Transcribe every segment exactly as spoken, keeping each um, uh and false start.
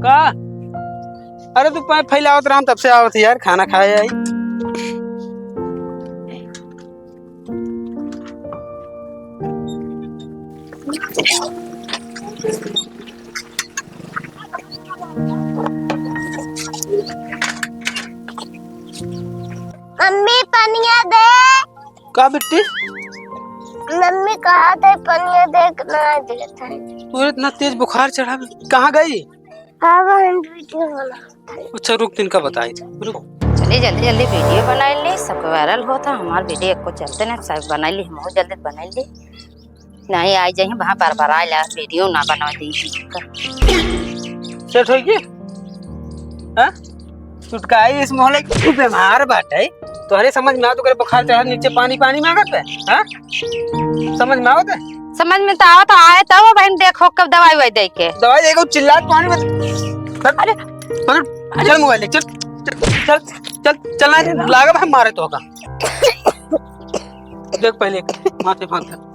का? अरे तू पाइप फैलावत रहा, तब से आवत है यार, खाना खाए आई। मम्मी, पनिया दे। का बिट्टी? मम्मी कहा थे पनिया दे, ना देत है। तू इतना तेज बुखार चढ़ा, कहाँ गई? हाँ, बहन, वीडियो बना। अच्छा, रुक, तिनका बताई थी, रुक। चलिए, जल्दी जल्दी वीडियो बनाई ली, सबके वायरल होता। हमार वीडियो को चलते ना, सब बनाई ली, हम जल्दी बनाई ली। नहीं, आई जाइए, वहाँ बरबराए ला, वीडियो ना बनवा दी। सेट होई की? हाँ? चुटकाई इस मोहल्ले की, तू बीमार बाटे, तोहरे समझ में आवत, ओकरे बुखार चढ़ा, नीचे पानी पानी मांगत है, हाँ? समझ में आवत है? समझ में तो आवत है, आए तो वो बहन देखो कब दवाई ववाई दे के। दवाई दे के चिल्लात पानी में। अरे, पकड़, चल मोबाइल ले, चल, चल, चल, चल, चल, ना दे, लागब हम मारे तो का। देख पहले, माथे फांक कर।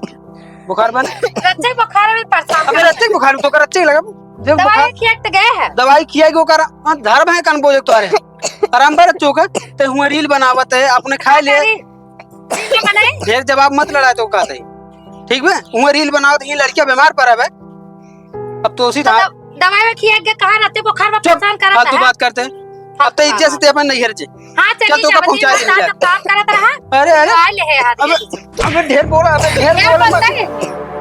बुखार बन। रच्चे बुखार में परेशान अबे कर रच्चे बुखार, तो कर रच्चे लगा। देख दवाई बुखार। खिया के तो गए हैं। दवाई खिया के ओकर, हाँ, धर भाई कान बोझ तोरे। आराम बा रच्चो का, ते हुआ रील बनावत है, अपने खाए ले। अरे, रील बनाए? ढेर जवाब मत लड़ा तो का सही। ठीक बे? हुआ रील बनावत, ये लड़कियां बीमार पड़ा बे। अब तो उसी तो था। दव-, दवाई में खिया के कहाँ रहते, बुखार में चुप, परेशान करत फालतू है। बात करते हैं। अब तो इज्जत से ते अपन नैहर जे। हाँ, चल चली तो जा, का पहुंचा बस दे ये जा। बात करत रहा। अरे, अरे। आ ले है हाथ अबे, में। अबे ढेर बोला, अबे ढेर ढेर बोला बोलता मत। है।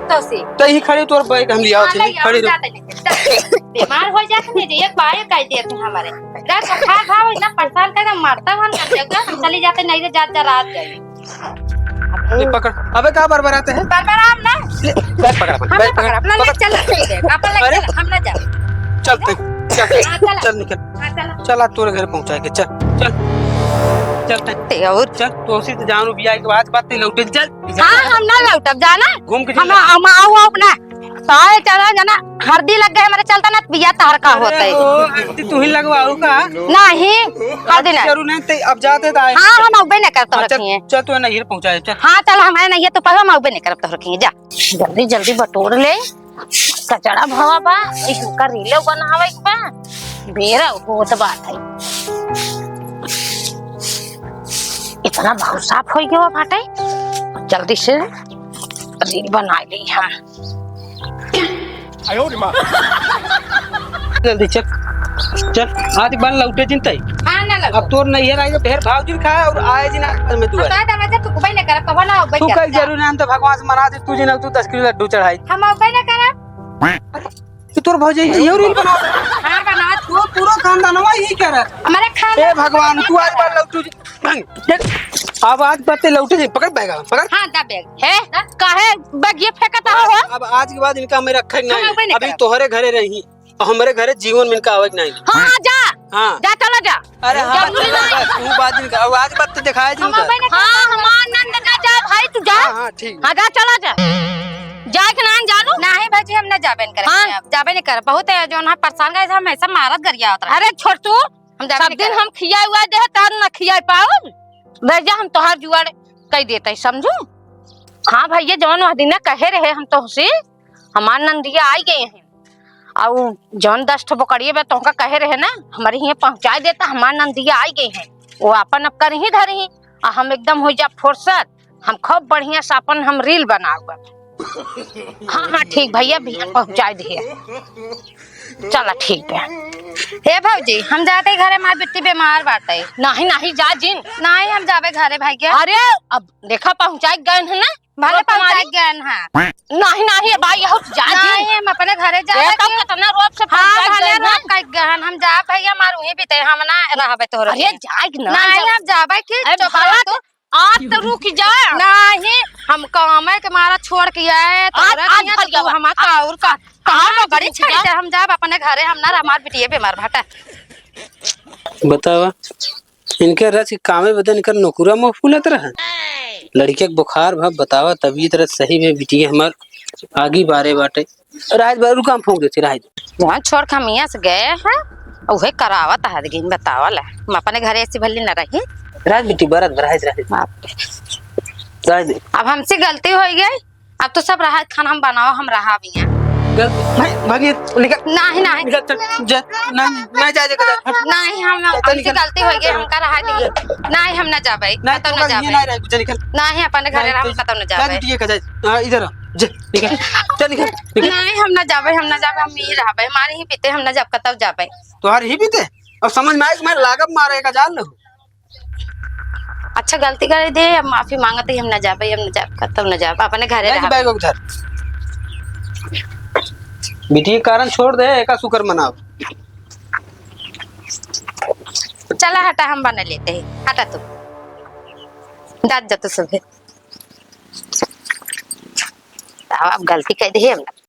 तो से। तो ही खड़ी तोर बैग हम लिया हाँ, होते, ले आओ, खड़ी हम रहो। जाते नहीं। चल, बीमार हो जाते नहीं, एक बार कह देते हमारे। रात को खा खा इतना परेशान कर, मरता हुआ कर देगा, हम चली जाते नहीं, जात जा रात गए। ये पकड़। अबे का बरबराते हैं? बरबराम ना। ले, बैग पकड़, हम बैग नहीं पकड़। पकड़ब, ना, ना, पकड़। चल, ठीक है। अपन लग अरे। चल, हम ना जाब। चल, तू, चल, हाँ, चला। चल, निकल। हाँ, चला। चला, तोरे घर पहुँचाए के, चल, चल। चल, तू। ते और? चल, तो उसी तो जान उबिया के बाद बात नहीं लौटे, चल। हाँ, हम ना लौटब, जाना। घूम के हम, चल। हम आओ अपना। सारे चला जाना, हरदी लग गए हमारे चलता ना, बिया तहर का अरे होता है। ओ, आरती तू ही लगवाऊ का? नहीं, हरदी ना। जरूर नहीं, ते अब जाते तो आए। हाँ, हम अबे नहीं करब तो हाँ, चल, रखिए। चल, तू नहीं पहुँचाए, चल। हाँ, चल, हमारे नहीं है, तो पर हम अबे नहीं करब तो रखिए, जा। जल्दी, जल्दी बटोर ले, कचरा भवा बा, इनका रीलो बनावे के बा, बेरा होत बात है। इतना बहुत साफ हो गया बाटे, जल्दी से रील बना ली हम। जल्दी चल, चल, आज एक बार लौटे जिनते। हाँ, ना लौटे। अब तोर नैहर आई तो ढेर भाव जिन खा और आए जिन आज में तू हम आए। तो दरवाजा तू कुबई नहीं करब, कबो ना अबे तू करब। कई जरूर नहीं, हम तो भगवान से मना दे, तू जिन तू दस किलो लड्डू चढ़ाई। हम अबे नहीं करब। तू तोर भौजाई है, यो रील बना। हाँ, बना। तू पूरा खानदानवा ही कर। हमारे खानदान ए भगवान, तू आज बार लौटू जी। देख, अब आज बार ते लौटे जी, पकड़ बैग, पकड़। हाँ, दा बैग। है? काहे बैग ये फेंकता हो? अब आज के बाद इनका हमें रखे हम नहीं। अबे नहीं अभी करब। तोहरे घरे रही। और हमरे घरे जीवन में इनका आवे के नहीं। हाँ, जा। हाँ। जा, चला जा। अरे हाँ, जरूरी चला नहीं। जा, तू बात नहीं कर। अब आज बात तो दिखाए जी हम उधर। अबे नहीं हाँ, करब। हमार नंद ना जा भाई, तू जा। हाँ, हाँ, ठीक। हाँ, जा, चला जा। जाए के नाम जानू? नहीं भौजी, हम ना जाबे नहीं करब। हाँ। अब जाबे नहीं करब। बहुत है जो ना परेशान करे, हम ऐसा मारत गरिया होत रहा। अरे छोड़ तू, हम जाबे सब नहीं दिन करब। हम खियाए हुआ दे, तार ना खियाए पाउब। रह जा, हम तोहार जुआड़ कई देते, समझू? हाँ भैया, जौन वह दिन कहे रहे हम तोहसे, हमार नंदिया आई गए हैं। अउ जौन दस ठो बोकड़िए बा, तोहका कहे रहे ना, हमरे हियाँ पहुँचाए देता, हमार नंदिया आई गई है, वो आपन अब करही धरही, आ हम एकदम हो जा फुर्सत, हम खूब बढ़िया से आपन हम रील बनाउब। हाँ, हाँ, ठीक भैया, भैया पहुँचाए दिए। चला, ठीक है। हे भौजी, हम जाते घरे, हमार बिट्टी बीमार बाटे। नहीं, नहीं, जा जिन। नहीं, हम जाबे घरे भैया। अरे, अब देखा, पहुँचाए गए हैं ना, भले रोक मारी। पहुँचाए गए हैं। नहीं, नहीं, अब आई हो, जा जिन। नहीं, हम अपने घरे जा देखा, रहे। कितना रोक से हाँ, पहुँचाए भले गए हैं। रोक के गए हैं। हम जा भैया, हमार वहीं बीते, हम ना रहबे तोहरे अरे, से। जाए ना, नहीं, जा। हम जाबे कि अरे, चुप भला रह तू। आज तो रुक जा। नहीं, हम कामे के मारा छोड़ के आए, आज, तोहरा आज किया भर तो तू गवा। हमार का और का, कहाँ आज नौकरी रुक जा। छोड़ दे, हम जाब अपने घरे, हम ना रह, हमार बिटिया बीमार बाटे। बतावा, इनके रच के कामे बदे इनकर नौकुरा मुँह फूलत रहा। लड़के के बुखार भा बतावा, तबीयत रच सही में बिटिया हमार आगी बारे बाटे। राज बारू काम फूंक देती राज। वहाँ छोड़ के हम यहाँ से गए हैं, उहे करावत है, लेकिन बतावा ले, हम अपने घरे ऐसी भली न रही। राज बिट्टी बरत बरहाइज रहे। बाप रे। राज दे। अब हमसे गलती हो गई, अब तो सब रहा खाना हम बनाओ, हम रहा भी हैं। गलती, भाई, भागिए, निकल। नाही, नाही। निकल, चल, जा, नाही, नाही जाए, निकल, हट। नाही, हम, चल, हमसे निकल। गलती होइ गई, हमका रहा दी। नाही, हम ना जाबे, नहीं, कतौ तू ना बस ये जाबे। नहीं रहे, चल, निकल। नाही, अपन घरे नहीं, रह, हम तो कतौ ना जा जाबे। दीजिए, कजाई। हाँ, इधर आ, जा, निकल। चल, निकल, निकल। नाही, हम ना जाबे, हम ना जाबे, हम यहीं रहबे, हमारे ही पीते, हम ना जाब, कतौ जाबे। तुम्हारे ही पीते? अब समझ में आए कि मैं लागब मारे का जान लो। अच्छा, गलती कर दे, अब माफी मांगत ही, हम ना जाबे, हम ना जाब, कतौ ना जाब, अपने घरे बैग, रहबे। बैग उधर। बिटिया के कारण छोड़ दे, एका शुक्र मनाओ। चला हटा, हम बना लेते हैं, हटा तू। दाद जा तू सुबह। अब, अब गलती कर दी है हम।